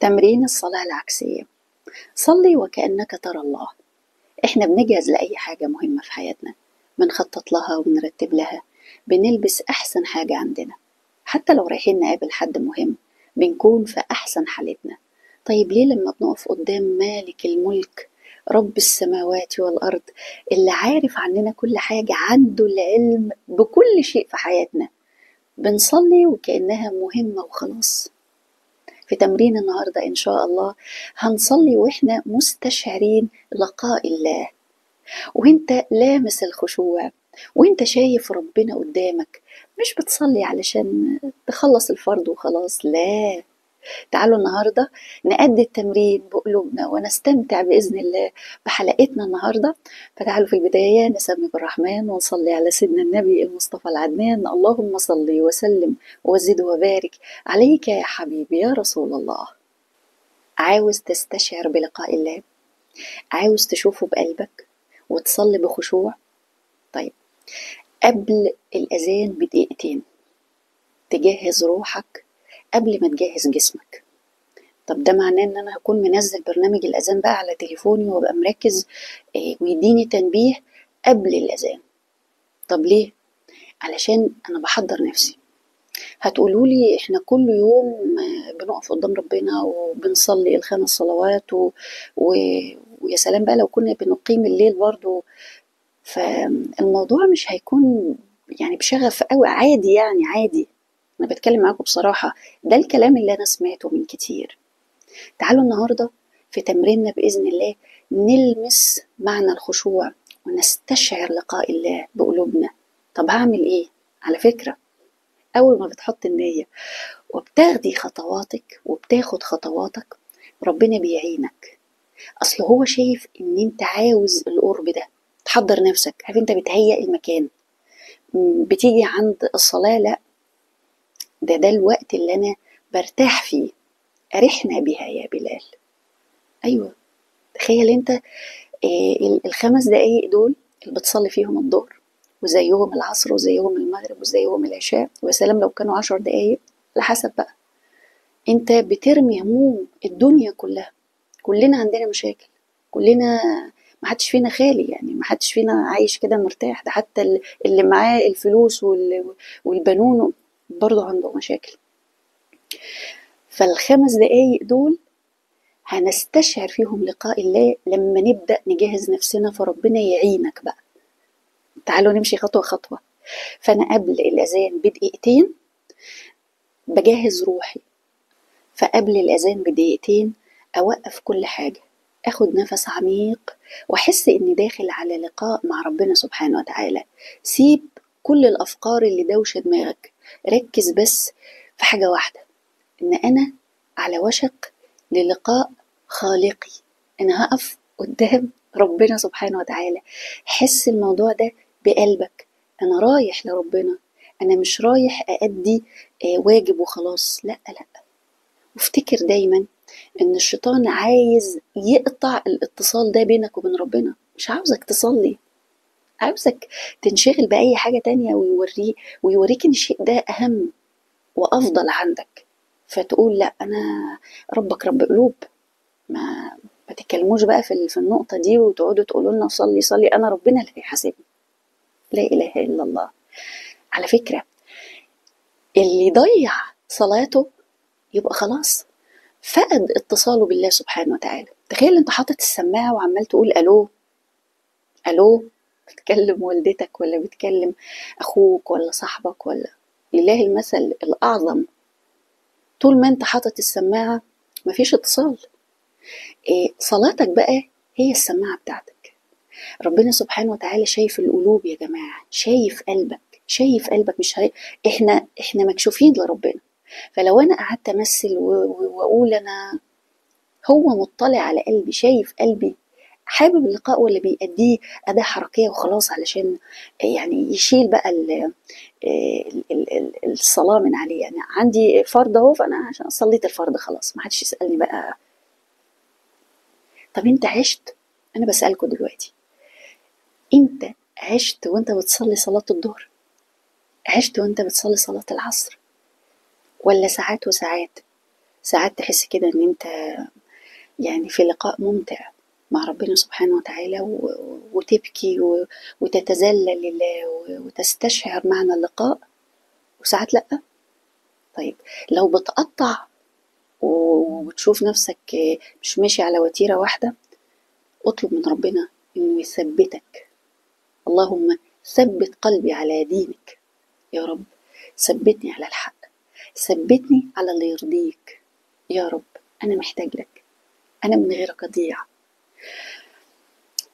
تمرين الصلاة العكسية. صلي وكأنك ترى الله. احنا بنجهز لأي حاجة مهمة في حياتنا، بنخطط لها وبنرتب لها، بنلبس أحسن حاجة عندنا، حتى لو رايحين نقابل حد مهم بنكون في أحسن حالتنا. طيب ليه لما بنقف قدام مالك الملك رب السماوات والأرض اللي عارف عننا كل حاجة، عنده العلم بكل شيء في حياتنا، بنصلي وكأنها مهمة وخلاص؟ في تمرين النهاردة إن شاء الله هنصلي وإحنا مستشعرين لقاء الله، وإنت لامس الخشوع، وإنت شايف ربنا قدامك. مش بتصلي علشان تخلص الفرض وخلاص، لا. تعالوا النهاردة نأدي التمرين بقلوبنا ونستمتع بإذن الله بحلقتنا النهاردة. فتعالوا في البداية نسمي بالرحمن ونصلي على سيدنا النبي المصطفى العدنان. اللهم صل وسلم وزد وبارك عليك يا حبيبي يا رسول الله. عاوز تستشعر بلقاء الله؟ عاوز تشوفه بقلبك وتصلي بخشوع؟ طيب قبل الأذان بدقيقتين تجهز روحك قبل ما تجهز جسمك. طب ده معناه ان انا هكون منزل برنامج الاذان بقى على تليفوني وابقى مركز ويديني تنبيه قبل الاذان. طب ليه؟ علشان انا بحضر نفسي. هتقولوا لي احنا كل يوم بنقف قدام ربنا وبنصلي الخمس صلوات ويا سلام بقى لو كنا بنقيم الليل برضو، فالموضوع مش هيكون يعني بشغف قوي. عادي يعني، عادي. أنا بتكلم معاكم بصراحة، ده الكلام اللي أنا سمعته من كتير. تعالوا النهاردة في تمريننا بإذن الله نلمس معنى الخشوع ونستشعر لقاء الله بقلوبنا. طب هعمل إيه؟ على فكرة أول ما بتحط النية وبتاخدي خطواتك وبتاخد خطواتك ربنا بيعينك. أصل هو شايف إن أنت عاوز القرب ده. تحضر نفسك، عارف أنت بتهيئ المكان، بتيجي عند الصلاة، لا ده الوقت اللي أنا برتاح فيه، أرحنا بها يا بلال. أيوة، تخيل أنت الخمس دقايق دول اللي بتصلي فيهم الظهر وزيهم العصر وزيهم المغرب وزيهم العشاء، وسلام لو كانوا 10 دقايق، لحسب بقى. أنت بترمي هموم الدنيا كلها. كلنا عندنا مشاكل، كلنا ما حدش فينا خالي، يعني ما حدش فينا عايش كده مرتاح. ده حتى اللي معاه الفلوس والبنون برضو عنده مشاكل. فالخمس دقايق دول هنستشعر فيهم لقاء الله لما نبدأ نجهز نفسنا، فربنا يعينك بقى. تعالوا نمشي خطوة خطوة. فأنا قبل الأذان بدقيقتين بجهز روحي، فقبل الأذان بدقيقتين أوقف كل حاجة، أخد نفس عميق وأحس إني داخل على لقاء مع ربنا سبحانه وتعالى. سيب كل الأفكار اللي دوشة دماغك، ركز بس في حاجة واحدة، إن أنا على وشك للقاء خالقي، أنا هقف قدام ربنا سبحانه وتعالى. حس الموضوع ده بقلبك، أنا رايح لربنا، أنا مش رايح أأدي واجب وخلاص، لا لا. وافتكر دايما إن الشيطان عايز يقطع الاتصال ده بينك وبين ربنا، مش عاوزك تصلي، عاوزك تنشغل بأي حاجة تانية ويوريك إن الشيء ده أهم وأفضل عندك، فتقول لا أنا ربك رب قلوب. ما تتكلموش بقى في النقطة دي وتقعدوا تقولوا لنا صلي صلي، أنا ربنا اللي هيحاسبني. لا إله إلا الله. على فكرة اللي ضيع صلاته يبقى خلاص فقد اتصاله بالله سبحانه وتعالى. تخيل انت حاطط السماعة وعمال تقول ألو ألو، بتكلم والدتك ولا بتكلم أخوك ولا صاحبك ولا، لله المثل الأعظم. طول ما انت حاطط السماعة مفيش اتصال. صلاتك بقى هي السماعة بتاعتك. ربنا سبحانه وتعالى شايف القلوب يا جماعة، شايف قلبك، شايف قلبك. مش احنا مكشوفين لربنا. فلو انا قعدت امثل واقول انا، هو مطلع على قلبي، شايف قلبي، حابب اللقاء ولا بيأديه أداة حركية وخلاص علشان يعني يشيل بقى الصلاة من عليه. يعني عندي فرض اهو، فأنا عشان صليت الفرض خلاص ما حدش يسألني بقى. طب انت عشت، أنا بسألكوا دلوقتي، انت عشت وانت بتصلي صلاة الظهر؟ عشت وانت بتصلي صلاة العصر؟ ولا ساعات وساعات ساعات تحس كده ان انت يعني في لقاء ممتع مع ربنا سبحانه وتعالى، وتبكي وتتذلل لله وتستشعر معنى اللقاء، وساعات لأ. طيب لو بتقطع وبتشوف نفسك مش ماشي على وتيرة واحدة، اطلب من ربنا انه يثبتك. اللهم ثبت قلبي على دينك يا رب، ثبتني على الحق، ثبتني على اللي يرضيك يا رب، أنا محتاج لك، أنا من غيرك أضيع.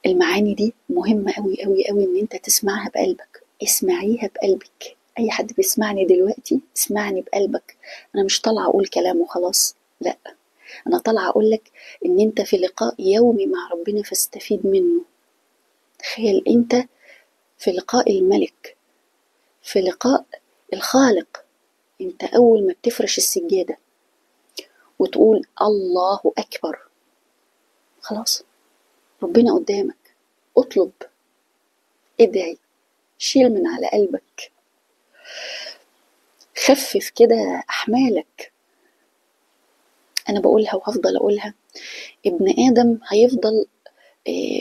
المعاني دي مهمة أوي أوي أوي إن أنت تسمعها بقلبك، اسمعيها بقلبك. أي حد بيسمعني دلوقتي اسمعني بقلبك، أنا مش طالعة أقول كلام وخلاص، لأ، أنا طالعة أقولك إن أنت في لقاء يومي مع ربنا فاستفيد منه. تخيل أنت في لقاء الملك، في لقاء الخالق، أنت أول ما بتفرش السجادة وتقول الله أكبر، خلاص ربنا قدامك، اطلب، ادعي، شيل من على قلبك، خفف كده أحمالك. أنا بقولها وهفضل أقولها، ابن آدم هيفضل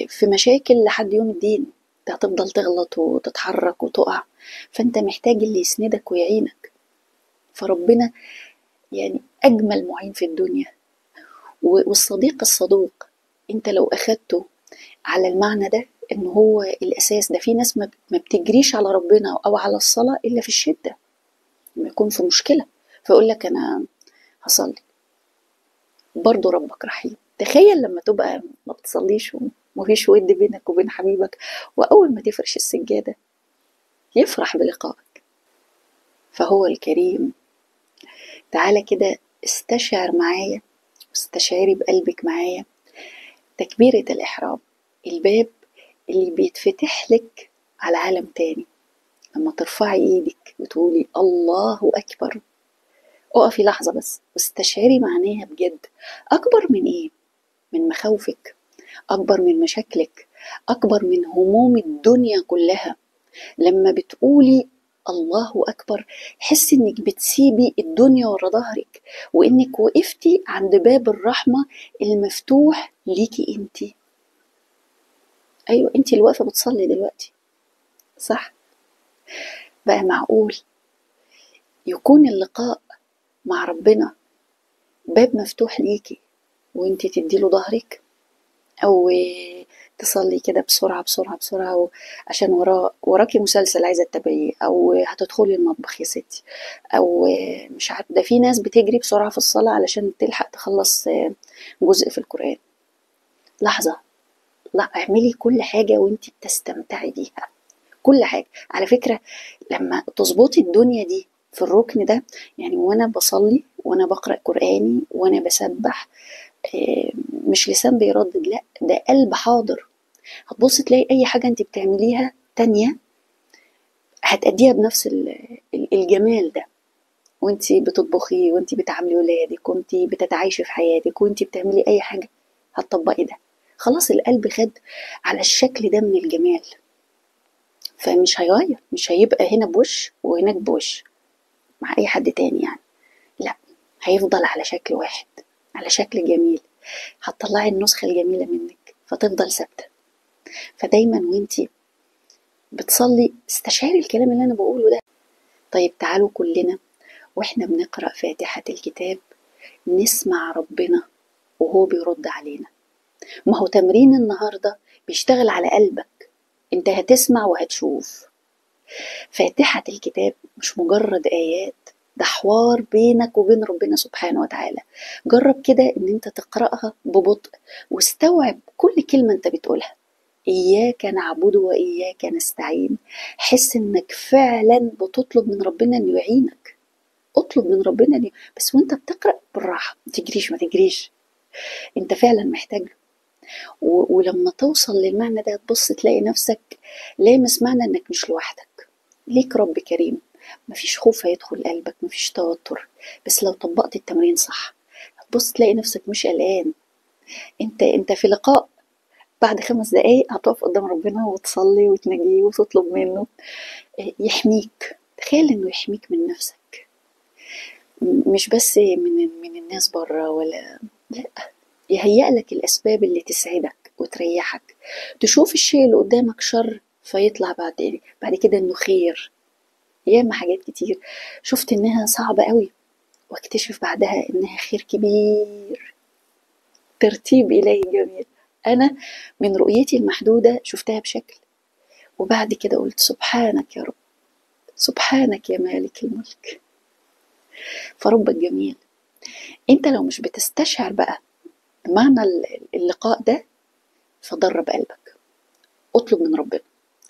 في مشاكل لحد يوم الدين، انت هتفضل تغلط وتتحرك وتقع، فأنت محتاج اللي يسندك ويعينك. فربنا يعني أجمل معين في الدنيا، والصديق الصدوق انت لو أخدته على المعنى ده ان هو الأساس ده. في ناس ما بتجريش على ربنا أو على الصلاة إلا في الشدة، لما يكون في مشكلة فيقول لك أنا هصلي، برضو ربك رحيم. تخيل لما تبقى ما بتصليش ومفيش ود بينك وبين حبيبك، وأول ما تفرش السجادة يفرح بلقائك، فهو الكريم. تعالى كده استشعر معايا واستشعري بقلبك معايا تكبيرة الإحرام، الباب اللي بيتفتح لك على عالم تاني. لما ترفعي ايدك وتقولي الله أكبر، اقفي لحظة بس واستشعري معناها بجد. أكبر من إيه؟ من مخاوفك، أكبر من مشاكلك، أكبر من هموم الدنيا كلها. لما بتقولي الله أكبر حسي إنك بتسيبي الدنيا ورا ظهرك، وإنك وقفتي عند باب الرحمة المفتوح ليكي انتي. أيوة انتي اللي واقفة بتصلي دلوقتي، صح؟ بقى معقول يكون اللقاء مع ربنا باب مفتوح ليكي وانتي تديله ظهرك، او تصلي كده بسرعة بسرعة بسرعة عشان وراكي مسلسل عايزة تتابعيه، او هتدخلي المطبخ يا ستي، او مش عارف. ده في ناس بتجري بسرعة في الصلاة علشان تلحق تخلص جزء في القرآن. لحظة، لا، اعملي كل حاجة وانتي بتستمتعي بيها، كل حاجة. على فكرة لما تظبطي الدنيا دي في الركن ده، يعني وانا بصلي وانا بقرأ قرآني وانا بسبح، مش لسان بيردد، لا ده قلب حاضر. هتبص تلاقي اي حاجة انت بتعمليها تانية هتأديها بنفس الجمال ده، وانت بتطبخي وانت بتعاملي ولادك وانت بتتعايشي في حياتك وانت بتعملي اي حاجة هتطبقي ده. خلاص القلب خد على الشكل ده من الجمال، فمش هيغير، مش هيبقى هنا بوش وهناك بوش مع اي حد تاني يعني، لا هيفضل على شكل واحد، على شكل جميل. هتطلعي النسخة الجميلة منك فتفضل ثابتة. فدايما وانتي بتصلي استشعري الكلام اللي انا بقوله ده. طيب تعالوا كلنا واحنا بنقرأ فاتحة الكتاب نسمع ربنا وهو بيرد علينا. ما هو تمرين النهاردة بيشتغل على قلبك، انت هتسمع وهتشوف. فاتحة الكتاب مش مجرد آيات، ده حوار بينك وبين ربنا سبحانه وتعالى. جرب كده ان انت تقرأها ببطء واستوعب كل كلمة انت بتقولها. إياك نعبد وإياك نستعين. حس انك فعلا بتطلب من ربنا انه يعينك. اطلب من ربنا انه، بس وانت بتقرأ بالراحة، ما تجريش ما تجريش، انت فعلا محتاج له. ولما توصل للمعنى ده تبص تلاقي نفسك لامس معنى انك مش لوحدك، ليك رب كريم، مفيش خوف هيدخل قلبك، مفيش توتر. بس لو طبقت التمرين صح هتبص تلاقي نفسك مش قلقان. انت في لقاء بعد 5 دقايق هتقف قدام ربنا وتصلي وتناجيه وتطلب منه يحميك. تخيل انه يحميك من نفسك. مش بس من الناس بره ولا لا، يهيأ لك الأسباب اللي تسعدك وتريحك. تشوف الشيء اللي قدامك شر فيطلع بعد كده إنه خير. ياما حاجات كتير شفت إنها صعبة قوي واكتشف بعدها إنها خير كبير. ترتيب إلهي جميل. أنا من رؤيتي المحدودة شفتها بشكل، وبعد كده قلت سبحانك يا رب، سبحانك يا مالك الملك. فربك جميل. انت لو مش بتستشعر بقى معنى اللقاء ده فدرب قلبك، اطلب من ربنا،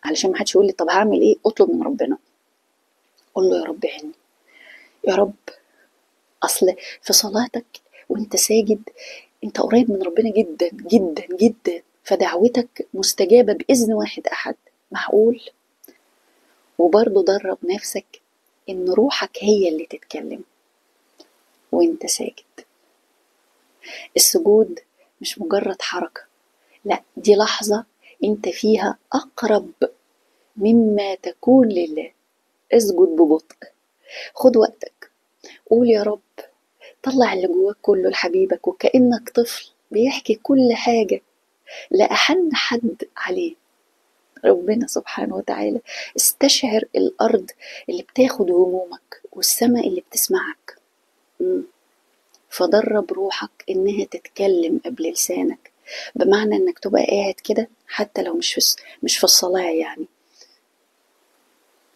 علشان ما حدش يقول لي طب هعمل ايه. اطلب من ربنا، قول له يا رب عني يا رب. اصل في صلاتك وانت ساجد انت قريب من ربنا جدا جدا جدا، فدعوتك مستجابة بإذن واحد أحد. معقول؟ وبرضه درب نفسك إن روحك هي اللي تتكلم وانت ساجد. السجود مش مجرد حركة، لا، دي لحظة انت فيها أقرب مما تكون لله. اسجد ببطء، خد وقتك، قول يا رب، طلع اللي جواك كله لحبيبك، وكأنك طفل بيحكي كل حاجة لا أحن حد عليه، ربنا سبحانه وتعالى. استشعر الأرض اللي بتاخد همومك والسماء اللي بتسمعك. فدرب روحك إنها تتكلم قبل لسانك، بمعنى إنك تبقى قاعد كده حتى لو مش في الصلاة، يعني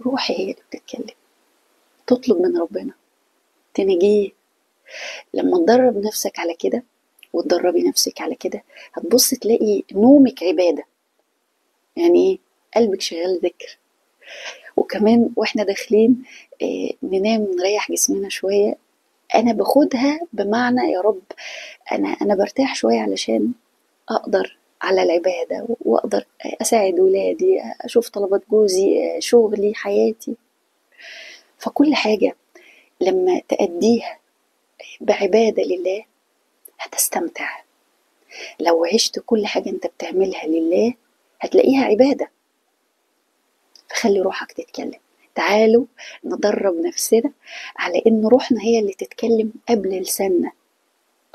روحي هي اللي بتتكلم، تطلب من ربنا، تناجيه. لما تدرب نفسك على كده وتدربي نفسك على كده، هتبص تلاقي نومك عبادة. يعني ايه؟ قلبك شغال ذكر. وكمان واحنا داخلين ننام نريح جسمنا شوية، انا باخدها بمعنى يا رب انا برتاح شوية علشان اقدر على العبادة، واقدر اساعد ولادي، اشوف طلبات جوزي، شغلي، حياتي. فكل حاجة لما تأديها بعبادة لله هتستمتع. لو عشت كل حاجة انت بتعملها لله هتلاقيها عبادة. فخلي روحك تتكلم. تعالوا ندرب نفسنا على ان روحنا هي اللي تتكلم قبل لساننا.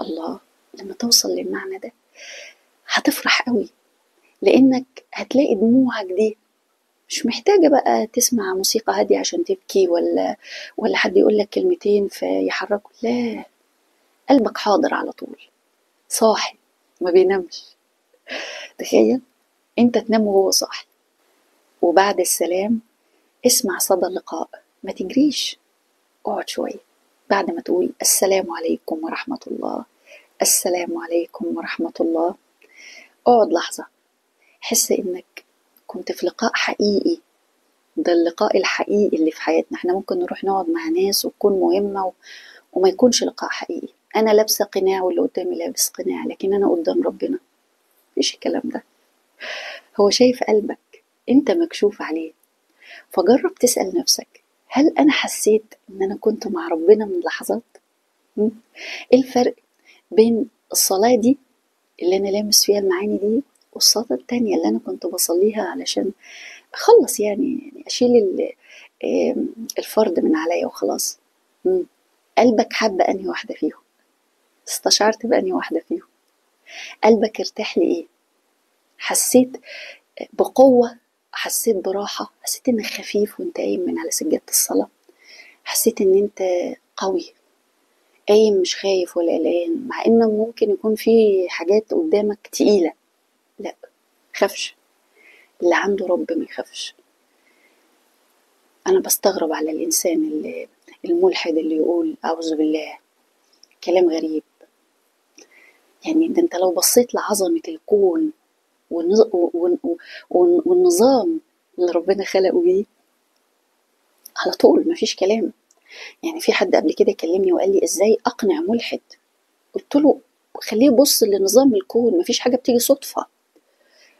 الله، لما توصل للمعنى ده هتفرح قوي، لانك هتلاقي دموعك دي مش محتاجة بقى تسمع موسيقى هادية عشان تبكي، ولا حد يقول لك كلمتين فيحركوا. لا، قلبك حاضر على طول، صاحي ما بينامش. تخيل انت تنام وهو صاحي. وبعد السلام اسمع صدى اللقاء، ما تجريش، اقعد شوية بعد ما تقول السلام عليكم ورحمة الله، السلام عليكم ورحمة الله. اقعد لحظة، حس انك كنت في لقاء حقيقي. ده اللقاء الحقيقي اللي في حياتنا. احنا ممكن نروح نقعد مع ناس وتكون مهمة وما يكونش لقاء حقيقي. انا لابسة قناع واللي قدامي لابس قناع، لكن انا قدام ربنا مفيش الكلام ده. هو شايف قلبك، انت مكشوف عليه. فجرب تسأل نفسك، هل انا حسيت ان انا كنت مع ربنا من لحظات؟ ايه الفرق بين الصلاة دي اللي انا لامس فيها المعاني دي والصلاة التانية اللي انا كنت بصليها علشان اخلص، يعني اشيل الفرد من عليا وخلاص؟ قلبك حب انهي واحدة فيهم؟ استشعرت بأنهي واحدة فيهم؟ قلبك ارتاح لإيه؟ حسيت بقوة؟ حسيت براحة؟ حسيت انك خفيف وانت قايم من على سجادة الصلاة؟ حسيت ان انت قوي قايم مش خايف ولا قلقان، مع ان ممكن يكون في حاجات قدامك تقيلة؟ لا، خافش. اللي عنده رب ما يخافش. انا بستغرب على الانسان الملحد اللي يقول اعوذ بالله كلام غريب. يعني ده انت لو بصيت لعظمة الكون والنظام اللي ربنا خلقه بيه على طول مفيش كلام. يعني في حد قبل كده كلمني وقال لي ازاي اقنع ملحد؟ قلت له خليه يبص لنظام الكون، مفيش حاجة بتيجي صدفة،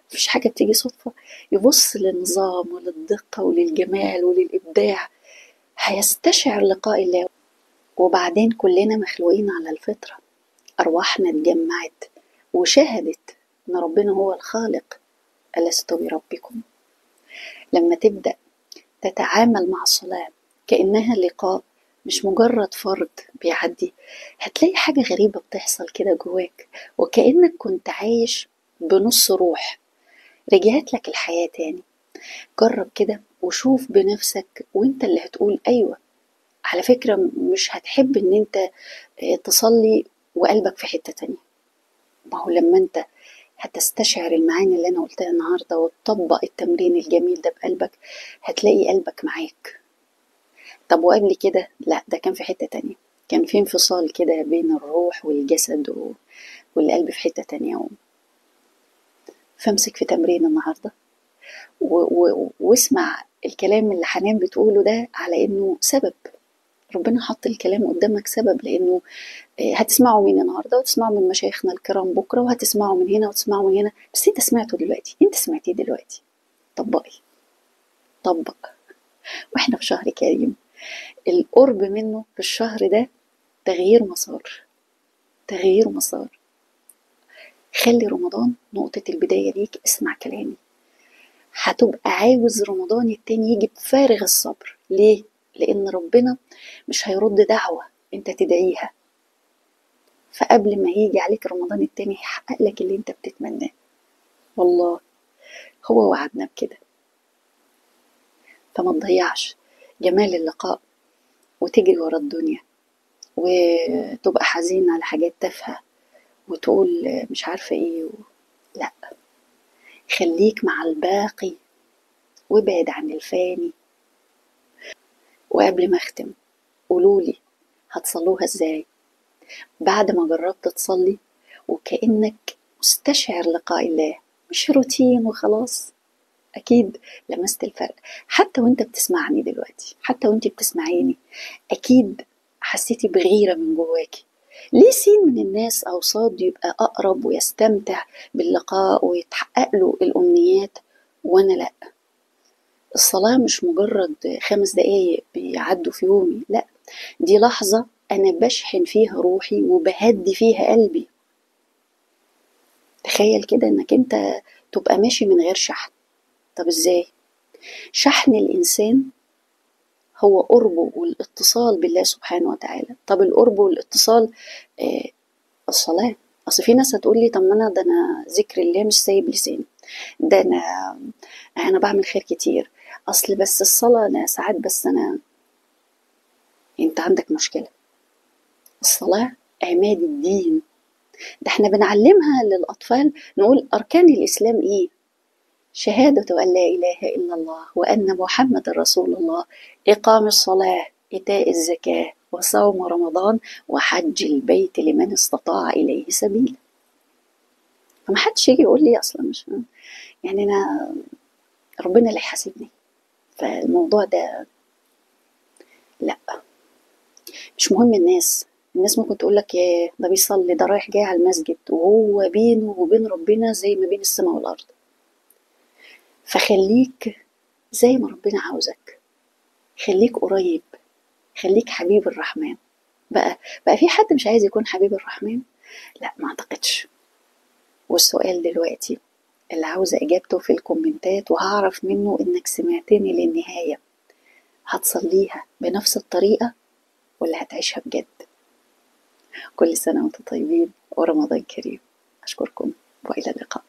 مفيش حاجة بتيجي صدفة. يبص للنظام وللدقة وللجمال وللإبداع، هيستشعر لقاء الله. وبعدين كلنا مخلوقين على الفطرة، أرواحنا اتجمعت وشهدت إن ربنا هو الخالق، ألست بربكم؟ لما تبدأ تتعامل مع الصلاة كأنها لقاء مش مجرد فرض بيعدي، هتلاقي حاجة غريبة بتحصل كده جواك، وكأنك كنت عايش بنص روح رجعت لك الحياة تاني. جرب كده وشوف بنفسك، وانت اللي هتقول ايوه. على فكرة مش هتحب ان انت تصلي وقلبك في حتة تانية. ما هو لما انت هتستشعر المعاني اللي انا قلتها النهاردة وتطبق التمرين الجميل ده بقلبك، هتلاقي قلبك معاك. طب وقبل كده؟ لا، ده كان في حتة تانية، كان في انفصال كده بين الروح والجسد والقلب في حتة تانية. فامسك في تمرين النهاردة واسمع الكلام اللي حنان بتقوله ده على انه سبب. ربنا حط الكلام قدامك سبب، لانه هتسمعه من النهارده وتسمعه من مشايخنا الكرام بكره، وهتسمعه من هنا وتسمعه من هنا، بس انت سمعته دلوقتي، انت سمعتيه دلوقتي. طبقي، طبق. واحنا في شهر كريم، القرب منه في الشهر ده تغيير مسار، تغيير مسار. خلي رمضان نقطة البداية ليك. اسمع كلامي، هتبقى عاوز رمضان التاني يجي بفارغ الصبر. ليه؟ لأن ربنا مش هيرد دعوة انت تدعيها، فقبل ما يجي عليك رمضان التاني هيحقق لك اللي انت بتتمناه. والله هو وعدنا بكده. فما تضيعش جمال اللقاء وتجري ورا الدنيا وتبقى حزين على حاجات تافهة وتقول مش عارفة ايه لا، خليك مع الباقي وابعد عن الفاني. وقبل ما اختم قولولي هتصلوها ازاي بعد ما جربت تصلي وكأنك مستشعر لقاء الله، مش روتين وخلاص. أكيد لمست الفرق حتى وانت بتسمعني دلوقتي، حتى وانت بتسمعيني أكيد حسيتي بغيرة من جواكي. ليه سين من الناس أو صاد يبقى أقرب ويستمتع باللقاء ويتحقق له الأمنيات وأنا لأ؟ الصلاة مش مجرد 5 دقايق بيعدوا في يومي، لأ، دي لحظة أنا بشحن فيها روحي وبهدي فيها قلبي. تخيل كده إنك أنت تبقى ماشي من غير شحن. طب إزاي؟ شحن الإنسان هو قربه والاتصال بالله سبحانه وتعالى. طب القرب والاتصال الصلاة. أصل في ناس هتقول لي طب ما أنا ده أنا ذكر الله مش سايب لساني، ده أنا بعمل خير كتير، أصل بس الصلاة أنا ساعات بس أنا. أنت عندك مشكلة. الصلاة عماد الدين، ده احنا بنعلمها للأطفال، نقول أركان الإسلام إيه؟ شهادة أن لا إله إلا الله وأن محمد رسول الله، إقام الصلاة، إيتاء الزكاة، وصوم رمضان، وحج البيت لمن استطاع إليه سبيلا. فما حدش يجي يقول لي أصلا مش يعني أنا ربنا اللي يحاسبني. فالموضوع ده لا، مش مهم. الناس ممكن تقول لك يا ده بيصلي، ده رايح جاي على المسجد، وهو بينه وبين ربنا زي ما بين السماء والأرض. فخليك زي ما ربنا عاوزك، خليك قريب، خليك حبيب الرحمن. بقى في حد مش عايز يكون حبيب الرحمن؟ لا، ما اعتقدش. والسؤال دلوقتي اللي عاوزة اجابته في الكومنتات وهعرف منه انك سمعتني للنهاية، هتصليها بنفس الطريقة ولا هتعيشها بجد؟ كل سنة وانتم طيبين ورمضان كريم. أشكركم وإلى اللقاء.